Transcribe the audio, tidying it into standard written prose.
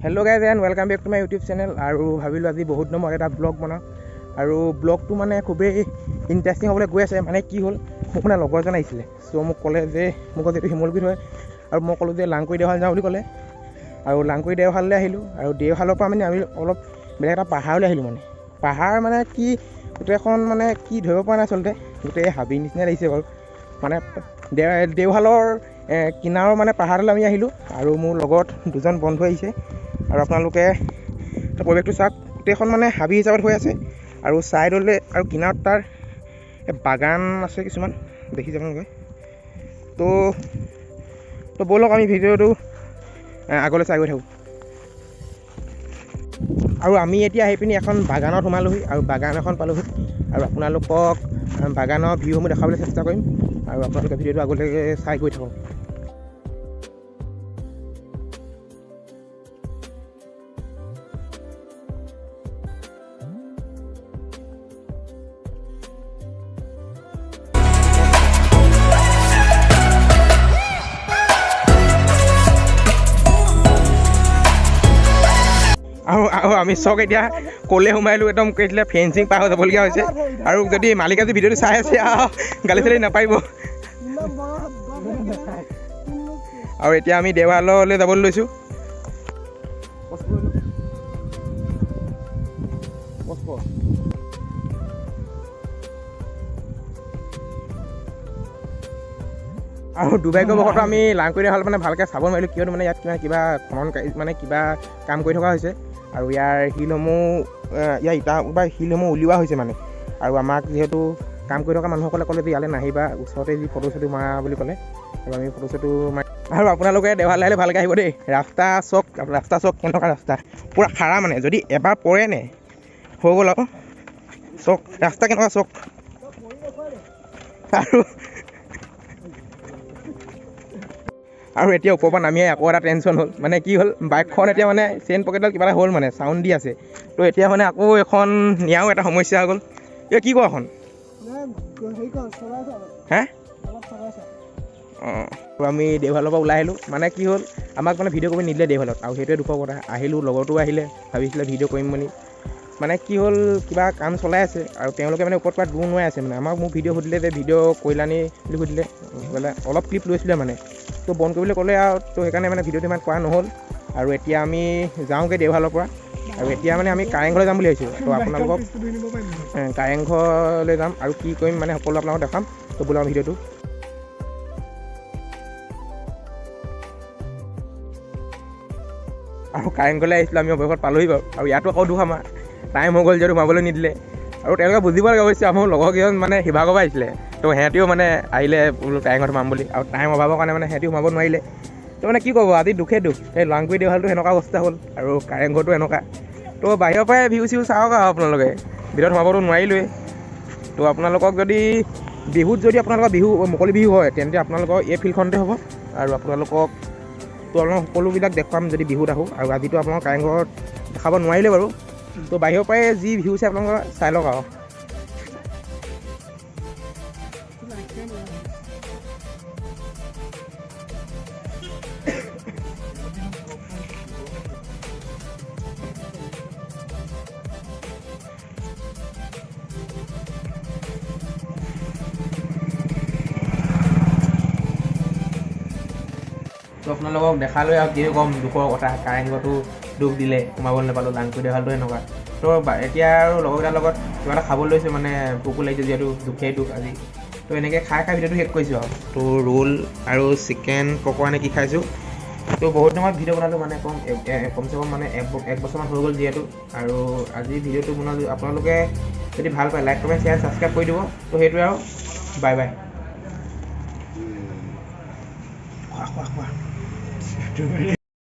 Hello guys and welcome back to my YouTube channel. আৰু ভাবিলোঁ আজি বহুত দিনৰ মূৰত এটা ব্লগ বনাওঁ আৰু ব্লগটো মানে খুবেই ইণ্টাৰেষ্টিং হ'বলৈ গৈ আছে। মানে কি হ'ল, মোক মানে লগৰ এজন আহিছিলে, চ' মোক ক'লে যে মোক কৈছে এইটো শিমলুগুৰিত হয় আৰু মই ক'লোঁ যে লাংকুৰি দেওশাল যাওঁ বুলি ক'লে আৰু লাংকুৰি দেওশাললৈ আহিলোঁ। আৰু দেওশালৰ পৰা মানে আমি অলপ বেলেগ এটা পাহাৰলৈ আহিলোঁ। মানে পাহাৰ মানে কি গোটেইখন মানে কি ধৰিব পৰা নাই, আচলতে গোটেই হাবি নিচিনা লাগিছে বাৰু। মানে দেওশালৰ কিনাৰৰ মানে পাহাৰলৈ আমি আহিলোঁ আৰু মোৰ লগত দুজন বন্ধু আহিছে। আৰু আপোনালোকে পৰিৱেশটো চাওক, গোটেইখন মানে হাবি হিচাপত হৈ আছে আৰু ছাইডলৈ আৰু কিনাৰত তাৰ বাগান আছে কিছুমান, দেখিছে আপোনালোকে। তো তো ব'লক আমি ভিডিঅ'টো আগলৈ চাই গৈ থাকোঁ। আৰু আমি এতিয়া আহি পিনি এখন বাগানত সোমালোহি আৰু বাগান এখন পালোহি আৰু আপোনালোকক বাগানৰ ভিউসমূহ দেখাবলৈ চেষ্টা কৰিম আৰু আপোনালোকে ভিডিঅ'টো আগলৈকে চাই গৈ থাকক। আৰু আৰু আমি চক এতিয়া ক'লে সোমাইলোঁ, একদম কৈছিলে ফেঞ্চিং পাৰ হৈ যাবলগীয়া হৈছে। আৰু যদি মালিকে যদি ভিডিঅ'টো চাই আছে গালি চালি নাপাৰিব। আৰু এতিয়া আমি দেৱাললৈ যাবলৈ লৈছোঁ। আৰু দুৰ্ভাগ্যবশতঃ আমি লাংকুৰি দেওশাল মানে ভালকৈ চাব নোৱাৰিলোঁ, কিয়নো মানে ইয়াত কিবা খনন মানে কিবা কাম কৰি থকা হৈছে আৰু ইয়াৰ শিলসমূহ ইয়াৰ ইটা বা শিলসমূহ উলিওৱা হৈছে মানে। আৰু আমাক যিহেতু কাম কৰি থকা মানুহসকলে ক'লে যে ইয়ালৈ নাহিবা, ওচৰতে যি ফটো চটো মাৰা বুলি ক'লে আৰু আমি ফটো চটো মাৰি। আৰু আপোনালোকে দেওশাল আহিলে ভালকৈ আহিব দেই। ৰাস্তা চক, ৰাস্তা চক কেনেকুৱা ৰাস্তা, পূৰা খাৰা মানে যদি এবাৰ পৰে নে হৈ গ'ল আৰু। চক ৰাস্তা কেনেকুৱা চক। আৰু আৰু এতিয়া ওপৰৰ পৰা নামি আকৌ এটা টেনশ্যন হ'ল, মানে কি হ'ল বাইকখন এতিয়া মানে চেইন পকেটডাল কিবা এটা হ'ল, মানে চাউণ্ড দি আছে। তো এতিয়া মানে আকৌ এখন নিয়াও এটা সমস্যা হৈ গ'ল। এই কি কওঁ এখন হে অঁ। আৰু আমি দেওশালৰ পৰা ওলাই আহিলোঁ। মানে কি হ'ল আমাক মানে ভিডিঅ' কৰিব নিদিলে দেওশালত আৰু সেইটোৱে দুখৰ কথা। আহিলোঁ, লগৰটোও আহিলে, ভাবিছিলে ভিডিঅ' কৰিম বুলি। মানে কি হ'ল কিবা কাম চলাই আছে আৰু তেওঁলোকে মানে ওপৰত পৰা দূৰ নোৱাই আছে। মানে আমাক মোক ভিডিঅ' সুধিলে যে ভিডিঅ' কৰিলানি বুলি সুধিলে, বোলে অলপ ক্লিপ লৈছিলে মানে, তো বন্ধ কৰিবলৈ ক'লে আৰু তো সেইকাৰণে মানে ভিডিঅ'টো ইমান কৰা নহ'ল। আৰু এতিয়া আমি যাওঁগৈ দেওশালৰ পৰা আৰু এতিয়া মানে আমি কাৰেংঘৰলৈ যাম বুলি ভাবিছোঁ। তো আপোনালোকক কাৰেংঘৰলৈ যাম আৰু কি কৰিম মানে সকলো আপোনালোকক দেখাম। তো বোলাম ভিডিঅ'টো। আৰু কাৰেংঘৰলৈ আহিছিলোঁ আমি, অৱশেষত পালোহি বাৰু। আৰু ইয়াতো আকৌ দুখ, আমাৰ টাইম হৈ গ'ল যিহেতু সোমাবলৈ নিদিলে। আৰু তেওঁলোকে বুজিব লাগে অৱশ্যে, আমাৰ লগৰকেইজন মানে শিৱসাগৰৰ পৰা আহিছিলে, তো সিহঁতিও মানে আহিলে বোলো কাৰেংঘৰত সোমাম বুলি, আৰু টাইম অভাৱৰ কাৰণে মানে সিহঁতি সোমাব নোৱাৰিলে। তো মানে কি ক'ব, আজি দুখেই দুখ। এই লাংকুৰি দেওশালটো সেনেকুৱা অৱস্থা হ'ল আৰু কাৰেংঘৰটো এনেকুৱা। তো বাহিৰৰ পৰাই ভিউ চিউ চাওক আৰু আপোনালোকে, ভিতৰত সোমাবতো নোৱাৰিলোৱেই। তো আপোনালোকক যদি বিহুত যদি আপোনালোকৰ বিহু মুকলি বিহু হয় তেন্তে আপোনালোকৰ এই ফিল্ডখনতে হ'ব। আৰু আপোনালোকক তো আপোনালোক সকলোবিলাক দেখুৱাম যদি বিহুত আহোঁ। আৰু আজিতো আপোনালোক কাৰেংঘৰত দেখাব নোৱাৰিলে বাৰু, তো বাহিৰৰ পৰাই যি ভিউ চাই আপোনালোকে চাই লওক আৰু। তো আপোনালোকক দেখালৈ আৰু কি ক'ম দুখৰ কথা, কাৰেংঘৰটো দুখ দিলে, সোমাবলৈ নাপালোঁ, লাংকুৰি দেওশালটো এনেকুৱা। তো এতিয়া আৰু লগৰকেইটাৰ লগত কিবা এটা খাব লৈছোঁ, মানে ভোকো লাগিছে যিহেতু দুখেই দুখ আজি। তো এনেকৈ খাই খাই ভিডিঅ'টো শেষ কৰিছোঁ আৰু। তো ৰোল আৰু চিকেন পকৰা নে কি খাইছোঁ। তো বহুত দিনত ভিডিঅ' বনালোঁ, মানে কমচে কম মানে এক বছৰমান হৈ গ'ল যিহেতু। আৰু আজি ভিডিঅ'টো বনালোঁ, আপোনালোকে যদি ভাল পায় লাইক কমেণ্ট শ্বেয়াৰ ছাবস্ক্ৰাইব কৰি দিব। তো সেইটোৱে আৰু, বাই বাই। খোৱা খোৱা খোৱা।